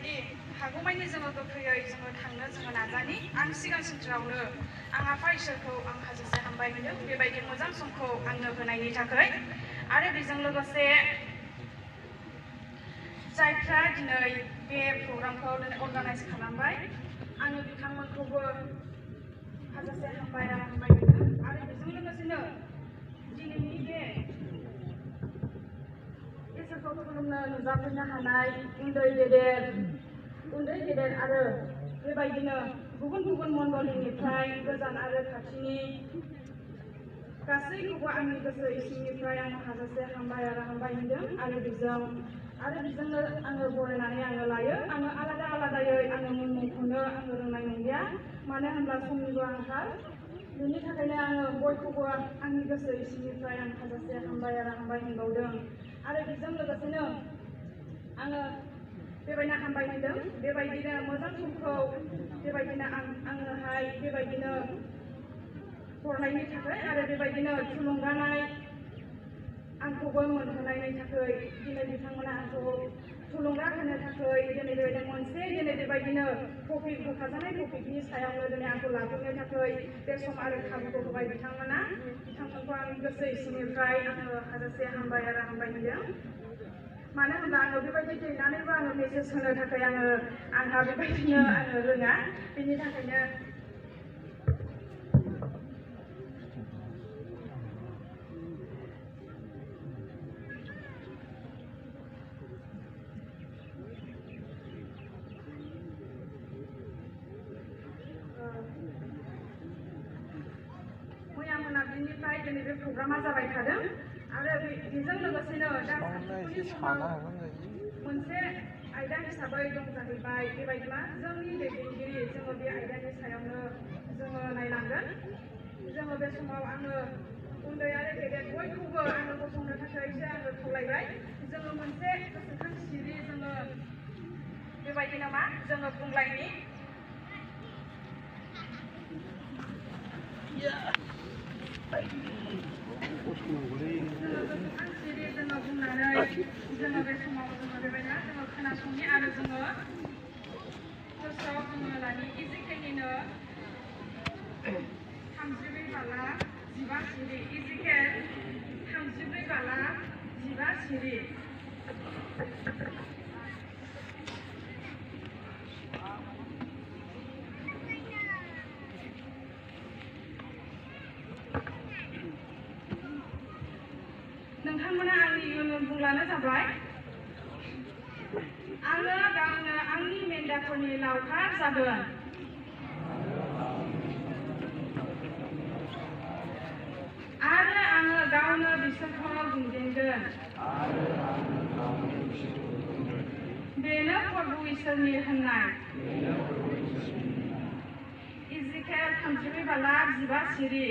बायदि हागौमानि जोङो गोख्रैयै जोङो थांनो जोङो नाजानि आं सिगां सेन्टारावनो आं आफा इसोरखौ आं हाजासे हामबाय होदों बेबायदि मोजां समखौ आंनो होनायनि थाखाय आरो बेजों लोगोसे जायफ्रा दिनै बे प्रग्रामखौ अर्गानाइज खालामबाय आङो बिथांमोनखौबो हाजासे हामबाय होदों आरो बेजों लोगोसेनो दिनैनि बे इसोरखौ खुलुमनो नुजाफैनो हानाय उन्दै गेदेर आरो बेबायदिनो गुबुन गुबुन मण्डलिनिफ्राय गोजान आरो खाथिनि गासैखौबो आंनि गोसो इसिंनिफ्राय आं हाजासे हामबाय होदों आरो बेजोंनो आङो बरायनानै आङो लायो आङो आलादायै आङो मुंखौनो आङो रोंनाय नंलिया मानो होनब्ला समनिबो आंखाल बेनि थाखायनो आङो बयखौबो आंनि गोसो इसिंनिफ्राय आं हाजासे हामबाय होनबावदों आरो बेजों लोगोसेनो आङो बेबायदिनो हामबाय होदों बेबायदिनो मोजां समखौ बेबायदिनो आङोहाय बेबायदिनो हरनायनि थाखाय आरो बेबायदिनो थुलुंगानाय आंखौबो मोनहोनायनि थाखाय दिनै बिथांमोना आंखौ थुलुंगा होनो थाखाय दिनै बेबायदिनो टपिक होखाजानाय टपिकनि सायावनो दिनै आंखौ लाबोनो थाखाय बे सम आरो खाबुखौ होबाय बिथांमोनखौ आंनि गोसो इसिंनिफ्राय आङो हाजासे हामबाय होदों मानो होनब्ला आङो बेबायदि लिरनानैबो आङो मेसेज होनो थाखाय आंहा बेबायदिनो आङो रोङा बेनि थाखायनो मैया मोनाबिलिनिफ्राय दिनै बे प्रग्रामा जाबाय थादों आरो बेजों लोगोसेनो दा सानजौफुनि समाव मोनसे आयदा हिसाबै दं जाहैबाय बेबायदिमा जोंनि दैदेनगिरि जोङो बे आयदानि सायावनो जोङो नायनांगोन जोङो बे समाव आङो उन्दै आरो गेदेर बयखौबो आङो गसंनो थाखायसो आङो खावलायबाय जोङो मोनसे गोसोखां सिरि जोङो बेबायदिनो जोङो बुंलायनि जोङो बुंनानै जोङो बे समाव जोङो बेबायदिनो जोङो खोनासंनि आरो जोङो गोसोआव जोङो लानि इजिकेलनिनो 34 बाला 15 सिरि इजिकेल 34 बाला 15 सिरि नोंथांमोना आंनि इयुन बुंलानो जाबाय आङो गावनो आंनि मेन्दाफोरनि लावखार जागोन आरो आङो गावनो बिसोरखौ बुंजेनगोन बेनो प्रभु इसोरनि होननाय इजिकेल 34 बाला 15 सिरि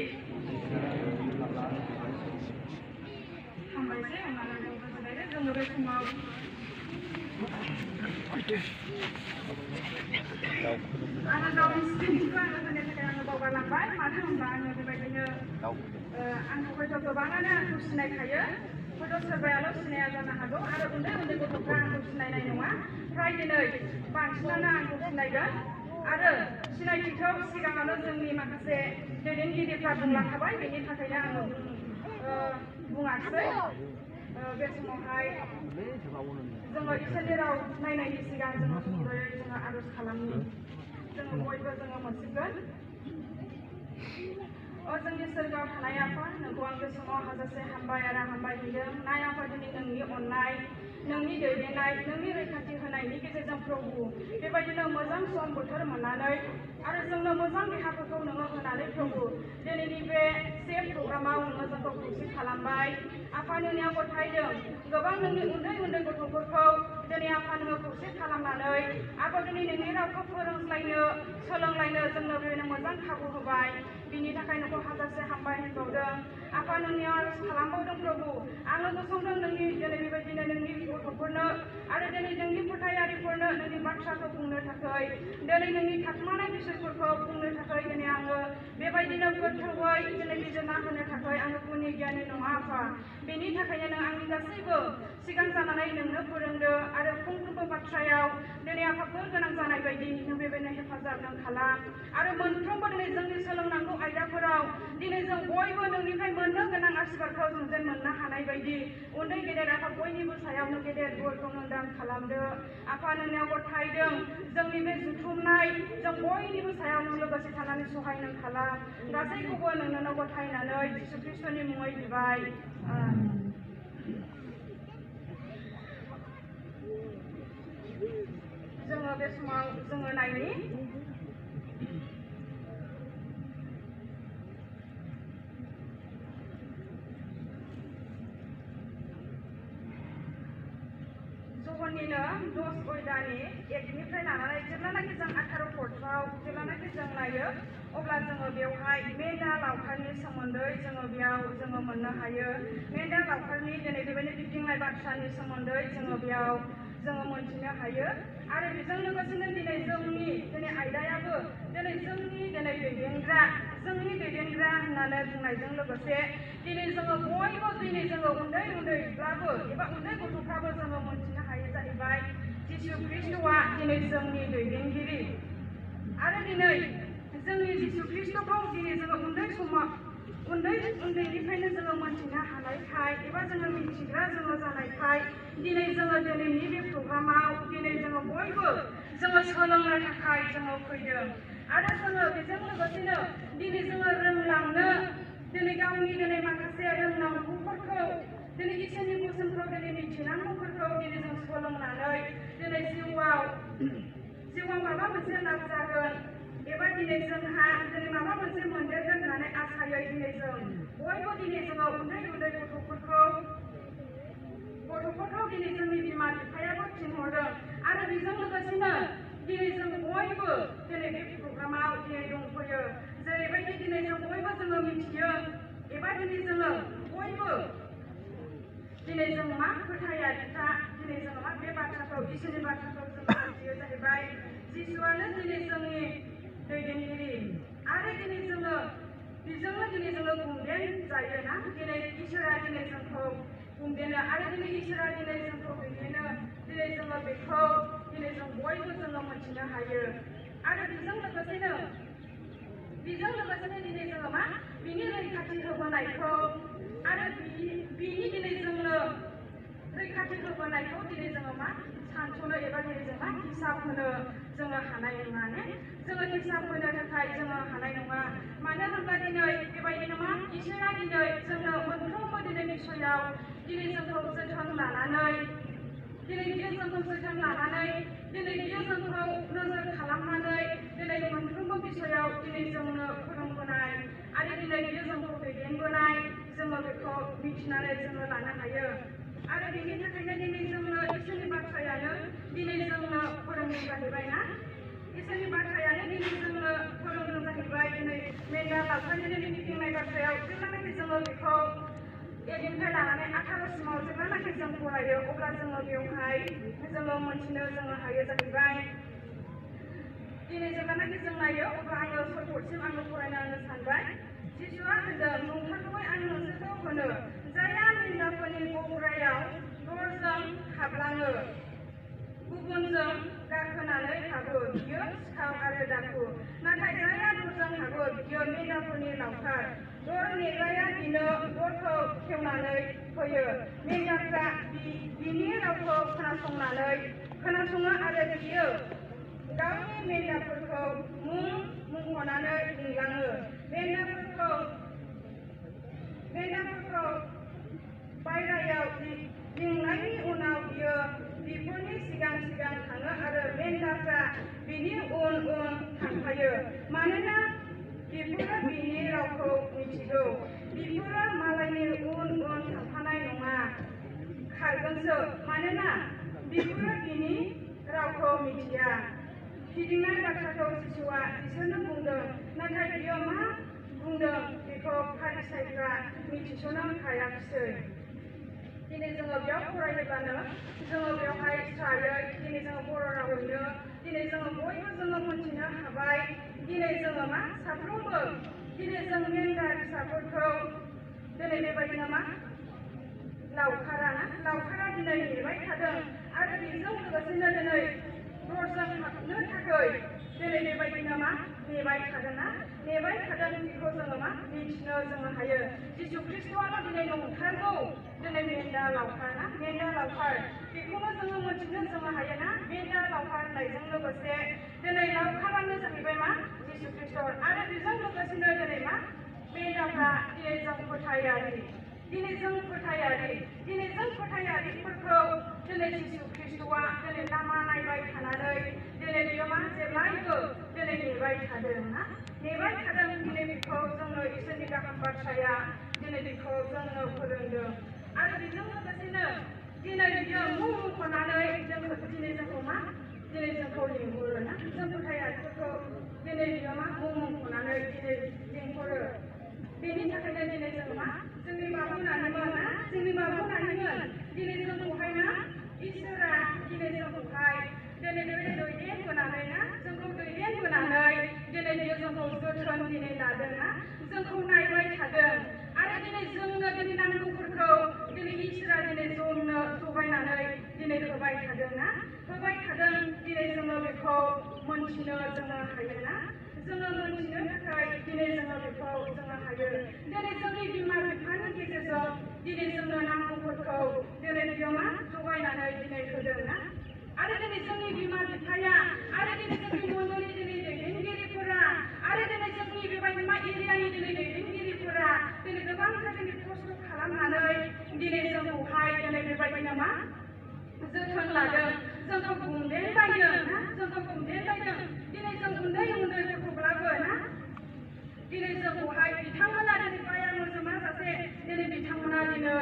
हामबायसै अननानै बुजिलायदो जोङो बे समाव आङो गावनि सिनायथिखौ आङो होनो थाखाय आङो बावगारलांबाय मानो होनब्ला आङो बेबायदिनो आंखौ हयथ' गोबाङानो आंखौ सिनायखायो हयथ' सोरबायाल' सिनाया जानो हागौ आरो उन्दै गथ'फ्रा आंखौ सिनायनाय नङा फ्राय दिनै बांसिनानो आंखौ सिनायगोन आरो सिनायथिखौ सिगाङावनो जोंनि माखासे दैदेनगिरिफ्रा बुंलांखाबाय बेनि थाखायनो आङो बुङाखै बे समावहाय जोङो इसोरनि राव नायनायनि सिगां जोङो सुंद'यै जोङो आर'ज खालामनि जोङो बयबो जोङो मोनसिगोन जोंनि सोरगोआव थानाय आफा नोंखौ आं बे समाव हाजासे हामबाय होदों नाय आफा दिनै नोंनि अननाय नोंनि दैदेननाय नोंनि रैखाथि होनायनि गेजेरजों प्रभु बेबायदिनो मोजां सम बोथोर मोननानै आरो जोंनो मोजां देहाफोरखौ नोङो होनानै प्रभु दिनैनि बे सेफ प्रग्रामाव नोङो जोंखौ खौसे खालामबाय आफा नोंनियाव गथायदों गोबां नोंनि उन्दै गथ'फोरखौ दिनै आफा नोङो खौसे खालामनानै आफा दिनै नोंनि रावखौ सोलोंलायनो जोंनो बेबायदिनो मोजां खाबु होबाय बिनि थाखाय नोंखौ हाजासे हामबाय होनबावदों आफा नोंनियाव आर'ज खालामबावदों प्रभु आङो गसंदों नोंनि दिनै बेबायदिनो नोंनि गथ'फोरनो आरो दिनै नोंनि फोथायारिफोरनो नोंनि बाथ्राखौ बुंनो थाखाय दिनै नोंनि थाखुमानाय बिसयफोरखौ बुंनो थाखाय दिनै आङो बेबायदिनो गोथौयै दिनै बिजिरना होनो थाखाय आङो गुनि गियानि नङा आफा बेनि थाखायनो नों आंनि गासैबो सिगां जानानै नोंनो फोरोंदो आरो फंफ्रोमबो बाथ्रायाव दिनै आफा हानाय बायदि नों बेबायदिनो हेफाजाब नों खालाम आरो मोनफ्रोमबो दिनै जोंनि सोलोंनांगौ आयदाफोराव दिनै जों बयबो नोंनिफ्राय मोननो गोनां आशीर्बादखौ जों जेन मोननो हानाय बायदि उन्दै गेदेर आफा बयनिबो सायावनो गेदेर बोरखौ नों दान खालामदो आफा नोंनियाव गथायदों जोंनि बे जुथुमनाय जों बयनिबो सायाव नों लोगोसे थानानै सहाय नों खालाम गासैखौबो नोंनो गथायनानै जिसु ख्रिस्ट'नि मुङै बिबाय जोङो बे समाव जोङो नायनि जहनिनो 10 अयदानि 1निफ्राय लानानै जेब्लानाखि जों 18 पर्थआव जेब्लानाखि जों नायो अब्ला जोङो बेवहाय मेन्दा लावखारनि सोमोन्दै जोङो बेयाव जोङो मोननो हायो मेन्दा लावखारनि दिनै बेबायदि गिदिंनाय बाथ्रानि सोमोन्दै जोङो बेयाव जोङो मोनथिनो हायो आरो बेजों लोगोसेनो दिनै जोंनि दिनै आयदायाबो दिनै जोंनि दिनै दैदेनग्रा होननानै बुंनायजों लोगोसे दिनै जोङो बयबो दिनै जोङो उन्दैब्लाबो एबा उन्दै गथ'फ्राबो जोङो मोनथिनो हायो जाहैबाय जिसु ख्रिस्ट'आ दिनै जोंनि दैदेनगिरि आरो दिनै जोंनि जिसु ख्रिस्ट'खौ दिनै जोङो उन्दैनिफ्रायनो जोङो मोनथिनो हानायखाय एबा जोङो मिथिग्रा जोङो जानायखाय दिनै जोङो दिनैनि बे प्रग्रामाव दिनै जोङो बयबो जोङो सोलोंनो थाखाय जोङो फैदों आरो जोङो बेजों लोगोसेनो दिनै जोङो रोंलांनो दिनै गावनि दिनै माखासे रोंनांगौफोरखौ दिनै इसोरनि बोसोनखौ दिनै मिथिनांगौफोरखौ दिनै जों सोलोंनानै दिनै जिउआव माबा मोनसे लाब जागोन एबा दिनै जोंहा दिनै माबा मोनसे मोनदेरगोन होननानै आसायै दिनै जों बयबो दिनै जोङो उन्दै गथ'फोरखौ दिनै जोंनि बिमा बिफायाबो थिनहरदों आरो बेजों लोगोसेनो दिनै जों बयबो दिनै बे प्रग्रामाव दिनै दंफैयो जेरैबायदि दिनै जों बयबो जोङो मिथियो एबा दिनै जोङो बयबो दिनै जों मा फोथायारिफ्रा दिनै जोङो मा बे बाथ्राखौ इसोरनि बाथ्राखौ जों मिथियो जाहैबाय जिसुआनो दिनै जोंनि दैदेनगिरि आरो दिनै जोङो बेजोंनो दिनै जोङो गुंदेन जायोना दिनै इसोरा दिनै जोंखौ गुंदेनो आरो दिनै इसोरा दिनै जोंखौ दैदेनो दिनै जोङो बेखौ दिनै जों बयबो जोङो मोनथिनो हायो आरो बेजों लोगोसेनो दिनै जोङो मा बिनि रैखाथि होबोनायखौ आरो बिनि दिनै जोंनो रैखाथि होबोनायखौ दिनै जोङो मा सानस'नो एबा दिनै जों मा हिसाब होनो जोङो हानाय नङा ने जोङो हिसाब होनो थाखाय जोङो हानाय नङा मानो होनब्ला दिनै बेबायदिनो मा इसोरा दिनै जोंनो मोनफ्रोमबो दिनै बिसयाव दिनै जोंखौ जोथोन लानानै दिनै बियो जोंखौ जोथोन लानानै दिनै बियो जोंखौ नोजोर खालामनानै दिनै मोनफ्रोमबो बिसयाव दिनै जोंनो फोरोंबोनाय आरो दिनै बियो जोंखौ दैदेनबोनाय जोङो बेखौ मिथिनानै जोङो लानो हायो आरो बेनि थाखायनो दिनै जोंनो इसोरनि बाथ्रायानो दिनै जोंनो फोरोंदों जाहैबाय ना इसोरनि बाथ्रायानो दिनै जोंनो फोरोंदों जाहैबाय दिनै मेन्दा लावखारनि दिनै गिदिंनाय बाथ्रायाव जेब्लानाखि जोङो बेखौ 1निफ्राय लानानै 18सिमाव जेब्लानाखि जों फरायो अब्ला जोङो बेवहाय जोङो मोनथिनो जोङो हायो जाहैबाय दिनै जेब्लानाखि जों नायो अब्ला आङो सयपटसिम आङो फरायनो होनो सानबाय जिसुआ होनदों नंथारगौै आं नोंसोरखौ होनो जायहा मेन्दाफोरनि गग्रायाव दरजों हाबलाङो गुबुनजों गाखोनानै हाबो बियो सिखाव आरो दाखु नाथाय जायहा दरजों हाबो बियो मेन्दाफोरनि लावखार दर नेग्राया बिनो दरखौ खेवनानै होयो मेन्दाफ्रा बिनि रावखौ खोनासङो आरो बियो गावनि मेन्दाफोरखौ मुं मख'नानै लिंलाङो मेन्दाफोरखौ बायह्रायाव लिंनायनि उनाव बियो बिफोरनि सिगां थाङो आरो मेन्दाफ्रा बिनि उन थांफायो मानोना बिफोरो बिनि रावखौ मिथिगौ बिफोरो मालायनि उन थांफानाय नङा खारगोनसो मानोना बिफोरो बिनि रावखौ मिथिया फिदिंनाय बाथ्राखौ जिसुआ बिसोरनो बुंदों नाथाय बियो मा बुंदों बेखौ फारिसायफ्रा मिथिस'नो हायाखिसै दिनै जोङो बेयाव फरायोब्लानो जोङो बेवहाय स्रायै दिनै जोङो बर' रावैनो दिनै जोङो बयबो जोङो मोनथिनो हाबाय दिनै जोङो मा साफ्रोमबो दिनै जों मेन्दा फिसाफोरखौ दिनै बेबायदिनो मा लावखारा दिनै नेबाय थादों आरो बेजों लोगोसेनो दिनै हरजों हाबनो थाखाय दिनै बेबायदिनो मा नेबाय थादों ना नेबाय थादों बेखौ जोङो मा मिथिनो जोङो हायो जिसु ख्रिस्ट'आल' दिनै नंथारगौ दिनै मेन्दा लावखार ना मेन्दा लावखार बेखौनो जोङो मिथिनो जोङो हायो ना मेन्दा लावखार होननायजों लोगोसे दिनै लावखारानो जाहैबाय मा जिसु ख्रिस्ट' आरो बेजों लोगोसेनो दिनै मा मेन्दाफ्रा दिनै जों फोथायारि दिनै जों फोथायारिफोरखौ दिनै जिसु ख्रिस्ट'आ दिनै लामा नायबाय थानानै दिनै बियो मा जेब्लायबो दिनै नेबाय थादों ना नेबाय थादों दिनै बेखौ जोंनो इसोरनि गाहाम बाथ्राया दिनै बेखौ जोंनो फोरोंदों आरो बेजों लोगोसेनो दिनै बियो मुं मख'नानै दिनै जोंखौ मा दिनै जोंखौ लिंहरो ना जों फोथायारिफोरखौ दिनै बियो मा मुं मख'नानै दिनै लिंहरो बेनि थाखायनो दिनै जों मा जोंनि बाबुनानैमोन ना जोंनि बाबुनानैमोन दिनै जोंखौहाय मा इसोरा दिनै जोंखौहाय दिनै बेबायदि दैदेनबोनानै ना जोंखौ दैदेनबोनानै दिनै बियो जोंखौ जोथोन दिनै लादों ना जोंखौ नायबाय थादों आरो दिनै जोंनो दिनै नांगौफोरखौ दिनै इसोरा दिनै जोंनो जगायनानै दिनै होबाय थादों ना होबाय थादों दिनै जोङो बेखौ मोनथिनो जोङो हायो ना जोङो मोनथिनो थाखाय दिनै जोङो बेखौ जोङो हायो दिनै जोंनि बिमा बिफानि गेजेरजों दिनै जोंनो नांगौफोरखौ दिनै बियो मा जगायनानै दिनै होदों ना आरो दिनै जोंनि बिमा बिफाया आरो दिनै जोंनि मण्डलनि दिनै दैदेनगिरिफोरा आरो दिनै जोंनि बेबायदि मा एरियानि दिनै दैदेनगिरिफोरा दिनै गोबांथार दिनै खस्थ' खालामनानै दिनै जोंखौहाय दिनै बेबायदिनो मा जोथोन लादों जोंखौ गुमदेनबायदों ना जोंखौ गुमदेनबायदों दिनै जों उन्दै गथ'ब्लाबो ना दिनै जोंखौहाय बिथांमोना दिनै बाया मोजोमा जासे दिनै बिथांमोना दिनै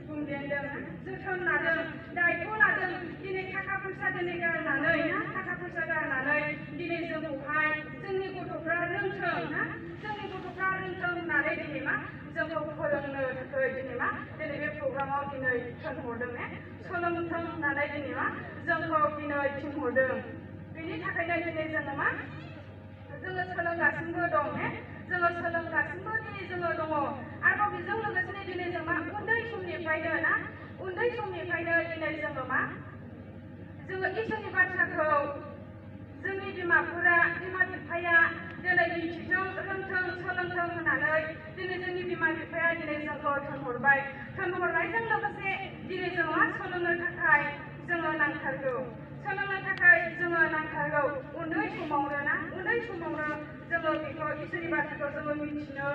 गुमदेनदों जोथोन लादों दायथ' लादों दिनै थाखा फैसा दिनै गारनानै ना थाखा फैसा गारनानै दिनै जोंखौहाय जोंनि गथ'फ्रा रोंथों ना जोंनि गथ'फ्रा रोंथों होननानै दिनै मा जोंखौ फोरोंनो थाखाय दिनै मा दिनै बे प्रग्रामाव दिनै थिनहरदों ने सोलोंथों होननानै दिनै मा जोंखौ दिनै थिनहरदों बेनि थाखायनो दिनै जोङो मा जोङो सोलोंगासिनो दं ने जोङो सोलोंगासिनो दिनै जोङो दङ आरोबाव बेजों लोगोसेनो दिनै जों मा उन्दै समनिफ्रायनो ना उन्दै समनिफ्रायनो दिनै जोङो मा जोङो इसोरनि बाथ्राखौ जोंनि बिमा बिफाया दिनै मिथिथों रोंथों सोलोंथों होननानै दिनै जोंनि बिमा बिफाया दिनै जोंखौ थिनहरबाय थिनहरनायजों लोगोसे दिनै जोङो मा सोलोंनो थाखाय जोङो नांथारगौ सोलोंनो थाखाय जोङो नांथारगौ उन्दै समावनो ना उन्दै समावनो जोङो बेखौ इसोरनि बाथ्राखौ जोङो मिथिनो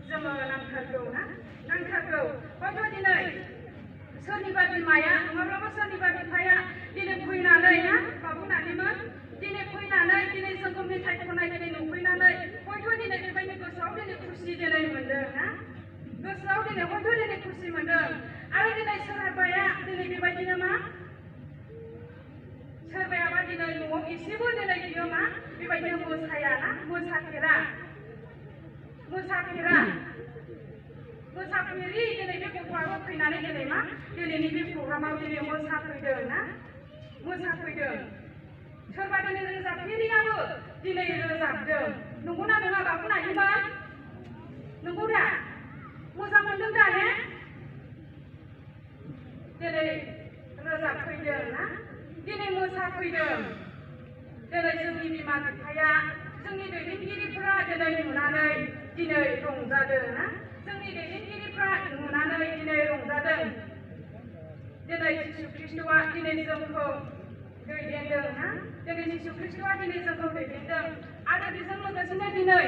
जोङो नांथारगौ ना नांथारगौ हयथ' दिनै सोरनिबा बिमाया नङाब्लाबो सोरनिबा बिफाया दिनै फैनानै ना बाबुनानैमोन दिनै फैनानै दिनै जोंखौ मेथाइ खननाय दिनै नुफैनानै हयथ' दिनै बेबायदि गोसोआव दिनै खुसि दिनै मोनदों ना गोसोआव दिनै हयथ' दिनै खुसि मोनदों आरो दिनै सोरबाया दिनै बेबायदिनो मा सोरबायाबा दिनै न'आव एसेबो दिनै बियो मा बेबायदिनो मोसाया ना मोसाफेरि दिनै बे गथ'आबो फैनानै दिनै मा दिनैनि बे प्रग्रामाव दिनै मोसाफैदों ना मोसाफैदों सोरबा दिनै रोजाबफेरियाबो दिनै रोजाबदों नंगौना नङा बाबुनानैमोन नंगौ दा मोजां मोनदों दा ने दिनै रोजाबफैदों ना दिनै मोसाफैदों दिनै जोंनि बिमा बिफाया जोंनि दैदेनगिरिफोरा दिनै नुनानै दिनै रंजादों ना जोंनि दैदेनगिरिफ्रा नुनानै दिनै रंजादों दिनै जिसु ख्रिस्ट'आ दिनै जोंखौ दैदेनदों ना दिनै जिसु ख्रिस्ट'आ दिनै जोंखौ दैदेनदों आरो बेजों लोगोसेनो दिनै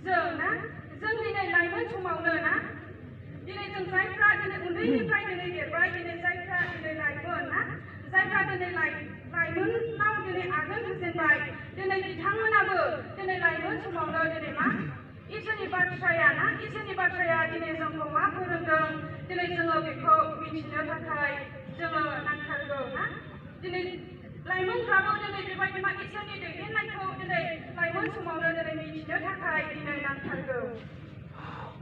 जों दिनै लाइमोन समावनो ना दिनै जों जायफ्रा दिनै उन्दैनिफ्राय दिनै देरबाय दिनै जायफ्रा दिनै लाइमोन ना जायफ्रा दिनै लाइमोनाव दिनै आगान होजेनबाय दिनै बिथांमोनाबो दिनै लाइमोन समावनो दिनै मा इसोरनि बाथ्राया दिनै जोंखौ मा फोरोंदों दिनै जोङो बेखौ मिथिनो थाखाय जोङो नांथारगौ ना दिनै लाइमोनफ्राबो दिनै बेबायदि मा इसोरनि दैदेननायखौ दिनै लाइमोन समावनो दिनै मिथिनो थाखाय दिनै नांथारगौ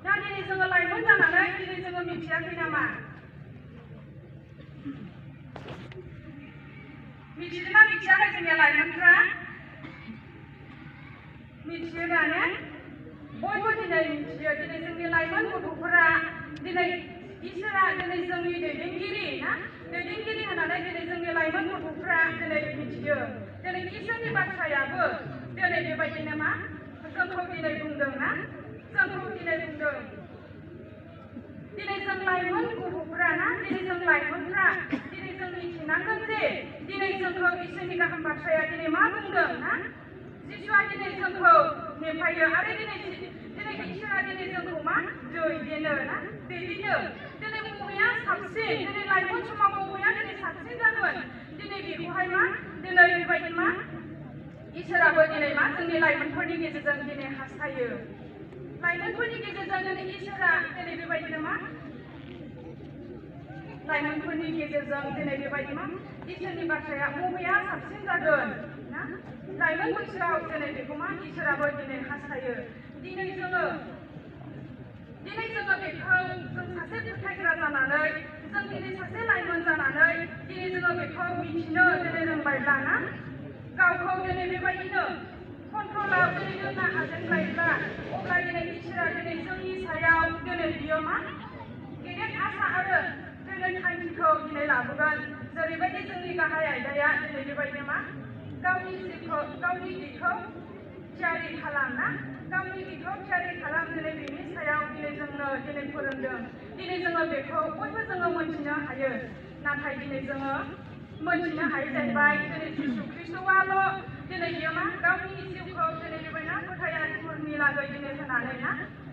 दा दिनै जोङो लाइमोन जानानै दिनै जोङो मिथियाखै नामा मिथिदोंना मिथियाखै जोंनि लाइमोनफ्रा मिथियो दा ने बयबो दिनै मिथियो दिनै जोंनि लाइमोन गथ'फोरा दिनै इसोरा दिनै जोंनि दैदेनगिरि होननानै दिनै जोंनि लाइमोन गथ'फ्रा दिनै मिथियो दिनै इसोरनि बाथ्रायाबो दिनै बेबायदिनो मा जोंखौ दिनै बुंदों ना जोंखौ दिनै बुंदों दिनै जों लाइमोन गथ'फोरा ना दिनै जों लाइमोनफ्रा दिनै जों मिथिनांगोन जे दिनै जोंखौ इसोरनि गाहाम बाथ्राया दिनै मा बुंदों ना जिसुआ दिनै जोंखौ नेफायो आरो दिनै इसोरा दिनै जोंखौ मा दैदेनो ना दैदेनो दिनै बबेया साबसिन दिनै लाइमोन समाव बबेया दिनै साबसिन जागोन दिनै बेखौहाय मा दिनै बेबायदि मा इसोराबो दिनै मा जोंनि लाइमोनफोरनि गेजेरजों दिनै हास्थायो लाइमोनफोरनि गेजेरजों दिनै इसोरा दिनै बेबायदिनो मा लाइमोनफोरनि गेजेरजों दिनै बेबायदि मा इसोरनि बाथ्राया बबेया साबसिन जागोन ना लाइमोन बैसोआव दिनै बेखौ मा इसोराबो दिनै हास्थायो दिनै जोङो बेखौ जों सासे फोथायग्रा जानानै जों दिनै सासे लाइमोन जानानै दिनै जोङो बेखौ मिथिनो दिनै रोंबायब्ला ना गावखौ दिनै बेबायदिनो कन्ट्रलाव दिनै दोननो हाजेनबायब्ला अब्ला दिनै इसोरा दिनै जोंनि सायाव दिनै बियो मा गेदेर आसा आरो दिनै थांखिखौ दिनै लाबोगोन जेरैबायदि जोंनि गाहाय आयदाया दिनै बेबायदिनो मा गावनि दिखौ थियारि खालाम ना गावनि दिखौ थियारि खालाम दिनै बेनि सायाव दिनै जोंनो दिनै फोरोंदों दिनै जोङो बेखौ बयबो जोङो मोनथिनो हायो नाथाय दिनै जोङो मोनथिनो हायो जाहैबाय दिनै जिसु ख्रिस्ट'आल' दिनै बियो मा गावनि जिउखौ दिनै बेबायदिनो फोथायारिफोरनि लागै दिनै होनानै ना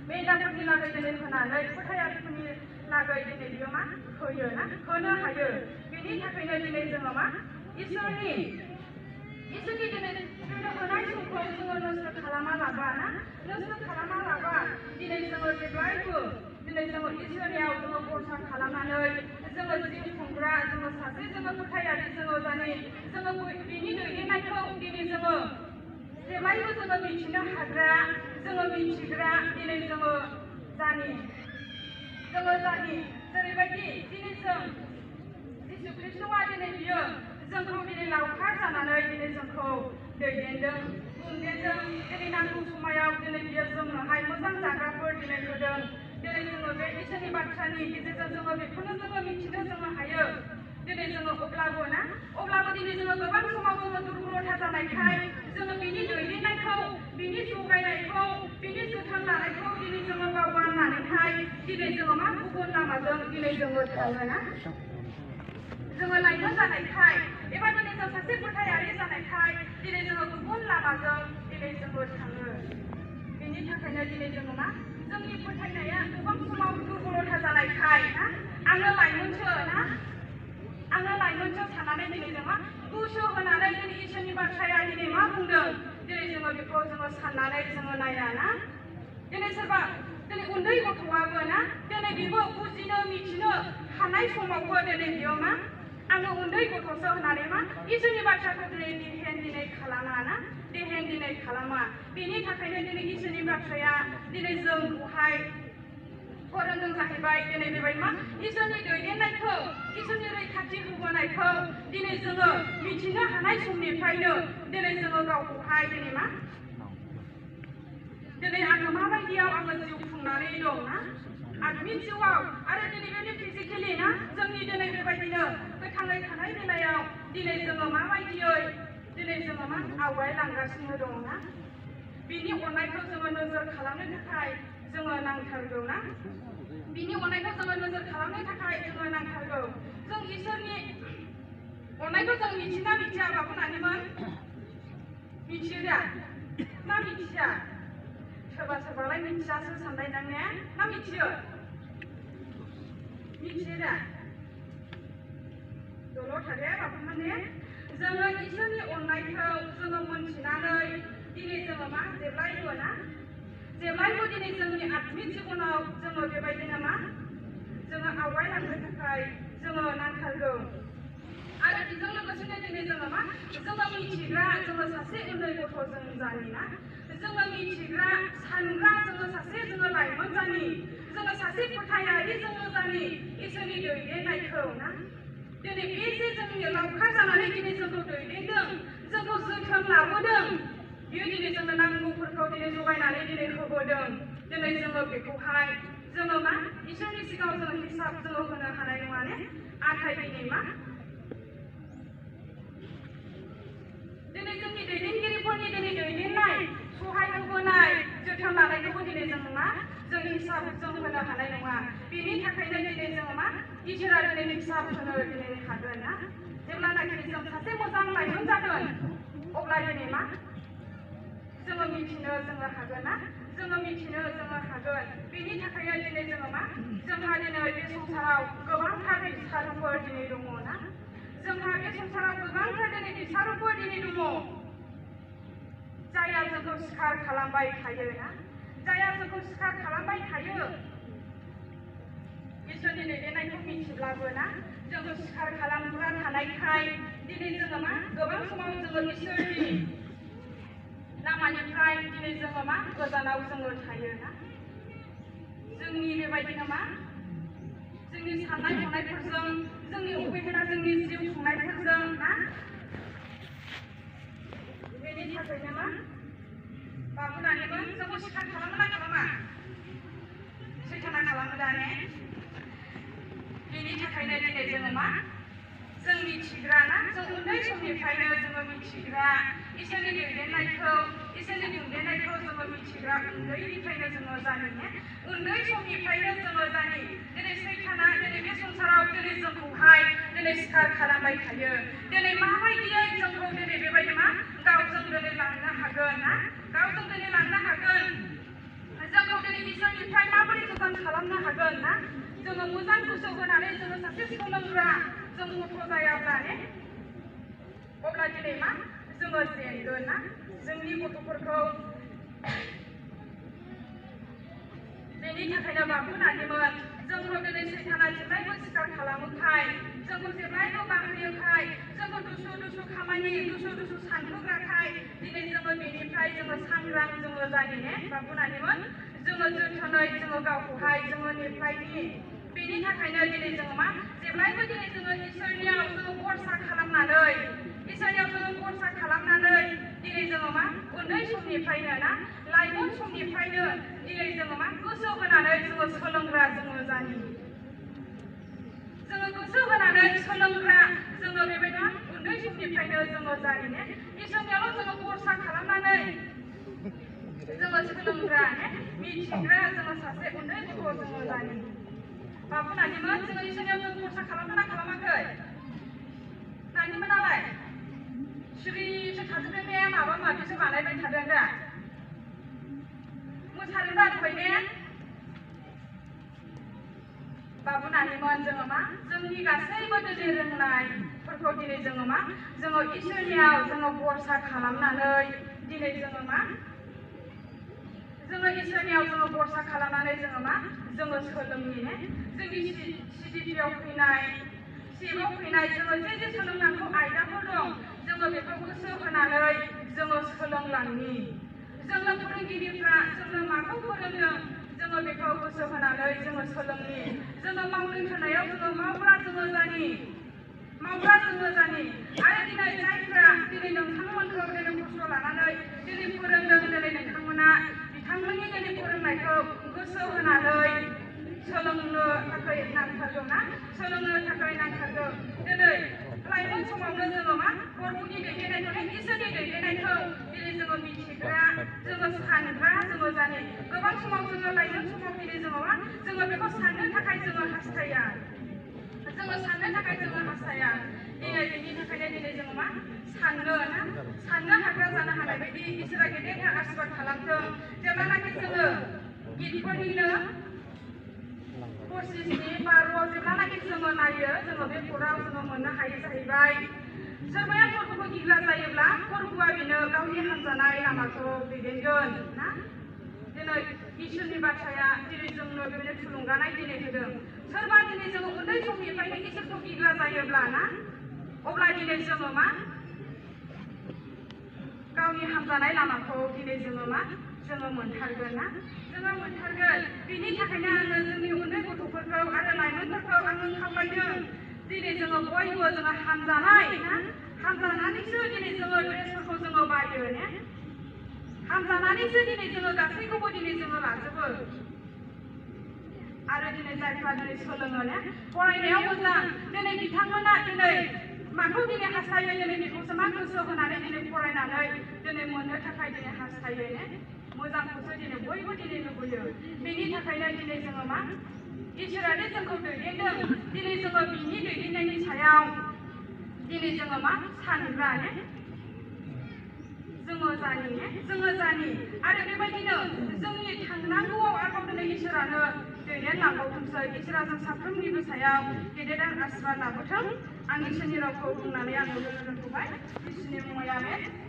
मेदाफोरनि लागै दिनै होनानै फोथायारिफोरनि लागै दिनै बियो मा होयो ना होनो हायो बेनि थाखायनो दिनै जोङो मा इसोरनि दिनै होनाय समखौ जोङो नस्थ' खालामा लाबा ना नस्थ' खालामा लाबा दिनै जोङो जेब्लायबो दिनै जोङो इसोरनियाव जोङो भरसा खालामनानै जोङो जिउ खुंग्रा जोङो सासे जोङो फोथायारि जोङो जानि जोङो बिनि दैदेननायखौ दिनै जोङो जेब्लायबो जोङो मिथिनो हाग्रा जोङो मिथिग्रा दिनै जोङो जानि जेरैबायदि दिनै जों जिसु ख्रिस्ट'आ दिनै बियो जोंखौ दिनै लावखार जानानै दिनै जोंखौ दैदेनदों बुंदेरदों दिनै नांगौ समायाव दिनै बियो जोंनोहाय मोजां जाग्राफोर दिनै होदों दिनै जोङो बे इसोरनि बाथ्रानि गेजेरजों जोङो बेखौनो जोङो मिथिनो जोङो हायो दिनै जोङो अब्लाबो दिनै जोङो गोबां समाव जोङो दुर्बलथा जानायखाय जोङो बिनि दैदेननायखौ बिनि जगायनायखौ बिनि जोथोन लानायखौ दिनै जोङो बावगारनानैहाय दिनै जोङो मा गुबुन लामाजों दिनै जोङो थाङो ना जोङो लाइमोन जानायखाय एबा दिनै जों सासे फोथायारि जानायखाय दिनै जोङो गुबुन लामाजों दिनै जोङो थाङो बेनि थाखायनो दिनै जोङो मा जोंनि फोथायनाया गोबां समाव दुर्बलथा जानायखाय ना आङो लाइमोनसो साननानै दिनै जों मा गोसो होनानै दिनै इसोरनि बाथ्राया दिनै मा बुंदों दिनै जोङो बेखौ जोङो साननानै जोङो नाया ना दिनै सोरबा दिनै उन्दै गथ'आबो ना दिनै बेबो बुजिनो मिथिनो हानाय समावबो दिनै बियो मा आङो उन्दै गथ'सो होननानै मा इसोरनि बाथ्राखौ दिनै खालामा बेनि थाखायनो दिनै इसोरनि बाथ्राया दिनै जोंखौहाय फोरोंदों जाहैबाय दिनै बेबायदि मा इसोरनि दैदेननायखौ इसोरनि रैखाथि होबोनायखौ दिनै जोङो मिथिनो हानाय समनिफ्रायनो दिनै जोङो गावखौहाय दिनै मा दिनै आङो माबायदियाव आङो जिउ खुंनानै दं ना आत्मिक जिउआव आरो दिनै बेबायदि फिजिकेलि ना जोंनि दिनै बेबायदिनो गोथाङै थानाय बेलायाव दिनै जोङो माबायदियै दिनै जोङो मा आवगायलांगासिनो दं ना बिनि अननायखौ जोङो नोजोर खालामनो थाखाय जोङो नांथारगौ ना बिनि अननायखौ जोङो नोजोर खालामनो थाखाय जोङो नांथारगौ जों इसोरनि अननायखौ जों मिथिना मिथिया बाबुनानैमोन मिथियो दा ना मिथिया सोरबालाय मिथियासो सानबाय दां ने ना मिथियो दा दलर थादे बाबुमोन ने जोङो इसोरनि अननायखौ जोङो मोनथिनानै दिनै जोङो मा जेब्लायबो दिनै जोंनि आत्मिक जिबनाव जोङो बेबायदिनो मा जोङो आवगायलांनो थाखाय जोङो नांथारगौ आरो बेजों लोगोसेनो दिनै जोङो मा जोङो मिथिग्रा जोङो सासे उन्दै गथ' जों जानि ना जोङो मिथिग्रा सानग्रा जोङो सासे जोङो लाइमोन जानि जोङो सासे फोथायारि जोङो जानि इसोरनि दैदेननायखौ ना दिनै बे जे जोंनि लावखार जानानै दिनै जोंखौ दैदेनदों जोंखौ जोथोन लाबोदों बियो दिनै जोंनो नांगौफोरखौ दिनै जगायनानै दिनै होबोदों दिनै जोङो बेखौहाय जोङो मा इसोरनि सिगाङाव जोङो हिसाब जोङो होनो हानाय नङा ने नाथाय दिनै मा होनो हानाय नङा बेनि थाखायनो दिनै जोङो मा इसोरा दिनै फिसा होनो दिनै हागोन ना जेब्लानाखि जों सासे मोजां लाइमोन जागोन अब्ला दिनै मा जोङो मिथिनो जोङो हागोन ना जोङो मिथिनो जोङो हागोन बेनि थाखायनो दिनै जोङो मा जोंहा दिनै बे संसाराव गोबांथार फिसाफोर दिनै दङ ना जोंहा बे संसाराव गोबांथार दिनै फिसाफोर दिनै दङ जायहा जोंखौ सिखार खालामबाय थायो ना जायहा जोंखौ सिखार खालामबाय थायो इसोरनि दैदेननायखौ मिथिब्लाबो ना जोंखौ सिखार खालामग्रा थानायखाय दिनै जोङो मा गोबां समाव जोङो इसोरनि लामानिफ्राय दिनै जोङो मा गोजानाव जोङो थायो ना जोंनि बेबायदिनो मा जोंनि साननाय हनायफोरजों जोंनि अबेहेला जोंनि जिउ खुंनायफोरजों ना बेनि थाखायनो मा बाबुनानैबो जोंखौ सिखार खालामो ना खालामा सैताना खालामो दा ने बेनि थाखायनो दिनै जोङो मा जों मिथिग्रा ना जों उन्दै समनिफ्रायनो जोङो मिथिग्रा इसोरनि दैदेननायखौ इसोरनि दैदेननायखौ जोङो मिथिग्रा उन्दैनिफ्रायनो जोङो जानि ने उन्दै समनिफ्रायनो जोङो जानि दिनै सैताना दिनै बे संसाराव दिनै जोंखौहाय दिनै सिखार खालामबाय थायो दिनै माबायदियै जोंखौ दिनै बेबायदि मा गावजों दिनै लांनो हागोन ना गावजों दिनै लांनो हागोन जोंखौ दिनै इसोरनिफ्राय माबोरै गोजान खालामनो हागोन ना जोङो मोजां गोसो होनानै जोङो सासे सोलोंग्रा जों गथ' जायाब्ला ने अब्ला दिनै मा जोङो जेनगोन ना जोंनि गथ'फोरखौ बेनि थाखायनो बाबुनानैमोन जोंखौ दिनै सैताना जेब्लायबो सिखार खालामोखाय जोंखौ जेब्लायबो बांहोयोखाय जोंखौ दुसु खामानि दुसु सानहोग्राखाय दिनै जोङो बेनिफ्राय जोङो सांग्रां जोङो जानि ने बाबुनानैमोन जोङो जोथोनै जोङो गावखौहाय जोङो निफ्रायनि बेनि थाखायनो दिनै जोङो मा जेब्लायबो दिनै जोङो इसोरनियाव जोङो भरसा खालामनानै इसोरनियाव जोङो भरसा खालामनानै दिनै जोङो मा उन्दै समनिफ्रायनो ना लाइमोन समनिफ्रायनो दिनै जोङो मा गोसो होनानै जोङो सोलोंग्रा जोङो जानि जोङो गोसो होनानै सोलोंग्रा जोङो बेबायदि उन्दै समनिफ्रायनो जोङो जानि ने इसोरनियावल' जोङो भरसा खालामनानै जोङो सोलोंग्रा ने मिथिग्रा जोङो सासे उन्दै गथ' जोङो जानि बाबुनानैमोन जोङो इसोरनियाव जों भरसा खालामो ना खालामाखै नानिमोनालाय सिरिसो थाजोबदों ने माबा माबिसो बानायबाय थादों दा मोसादों दा दहाय ने बाबुनानैमोन जोङो मा जोंनि गासैबो दिनै रोंनायफोरखौ दिनै जोङो मा जोङो इसोरनियाव जोङो भरसा खालामनानै दिनै जोङो मा जोङो इसोरनियाव जोङो भरसा खालामनानै जोङो मा जोङो सोलोंनि ने जोंनि सिडिपिआव फैनाय सिएपआव फैनाय जोङो जे सोलोंनांगौ आयदाफोर दं जोङो बेखौ गोसो होनानै जोङो सोलोंलांनि जोंनो फोरोंगिरिफ्रा जोंनो माखौ फोरोंदों जोङो बेखौ गोसो होनानै जोङो सोलोंनि जोङो मावनो थिननायाव जोङो मावग्रा जोङो जानि आरो दिनै जायफ्रा दिनै नोंथांमोनखौ दिनै खस्थ' लानानै दिनै फोरोंदों दिनै नोंथांमोना बिथांमोननि दिनै फोरोंनायखौ गोसो होनानै सोलोंनो थाखाय नांथारगौ ना सोलोंनो थाखाय नांथारगौ दिनै लाइमोन समावनो जोङो मा गथ'नि दैदेननायखौ इसोरनि दैदेननायखौ दिनै जोङो मिथिग्रा जोङो सानग्रा जोङो जानि गोबां समाव जोङो लाइमोन समाव दिनै जोङो मा जोङो बेखौ साननो थाखाय जोङो हास्थाया दिनै बेनि थाखायनो दिनै जोङो मा साननो हाग्रा जानो हानाय बायदि इसोरा गेदेर आशीर्बाद खालामथों जेब्लानाखि जोङो गिदिरफोरनिनो 25 बाराव जेब्लानाखि जोङो नायो जोङो बे फराव जोङो मोननो हायो जाहैबाय सोरबाया फोरबोखौ गिग्रा जायोब्ला फोरबोआ बेनो गावनि हामजानाय लामाखौ दैदेनगोन ना दिनै इसोरनि बाथ्राया दिनै जोंनो बेबायदि थुलुंगानाय दिनै होदों सोरबा दिनै जोङो उन्दै समनिफ्रायनो इसोरखौ गिग्रा जायोब्ला ना अब्ला दिनै जोङो मा गावनि हामजानाय लामाखौ दिनै जोङो मा जोङो मोनथारगोन ना जोङो मोनथारगोन बेनि थाखायनो आङो जोंनि उन्दै गथ'फोरखौ आरो लाइमोनफोरखौ आङो खावलायदों दिनै जोङो बयबो जोङो हामजानानैसो दिनै जोङो ड्रेसफोरखौ जोङो बायो ने हामजानानैसो दिनै जोङो गासैखौबो दिनै जोङो लाजोबो आरो दिनै जायफ्रा दिनै सोलोङो ने फरायनायाव मोजां दिनै बिथांमोना दिनै माखौ दिनै हास्थायो दिनै बेखौसो मा गोसो होनानै दिनै फरायनानै दिनै मोननो थाखाय दिनै हास्थायो ने मोजांखौसो दिनै बयबो दिनै लुबैयो बेनि थाखायनो दिनै जोङो मा इसोरानो जोंखौ दैदेनदों दिनै जोङो बिनि दैदेननायनि सायाव दिनै जोङो मा सानग्रा ने जोङो जानि आरो बेबायदिनो जोंनि थांनांगौआव आरोबाव दिनै इसोरानो दैदेनलांबावथोंसै इसोरा जों साफ्रोमनिबो सायाव गेदेर आशीर्बाद लाबोथों आं इसोरनि रावखौ बुंनानै आङो दोनथ'बाय इसोरनि मुङाव आमेन।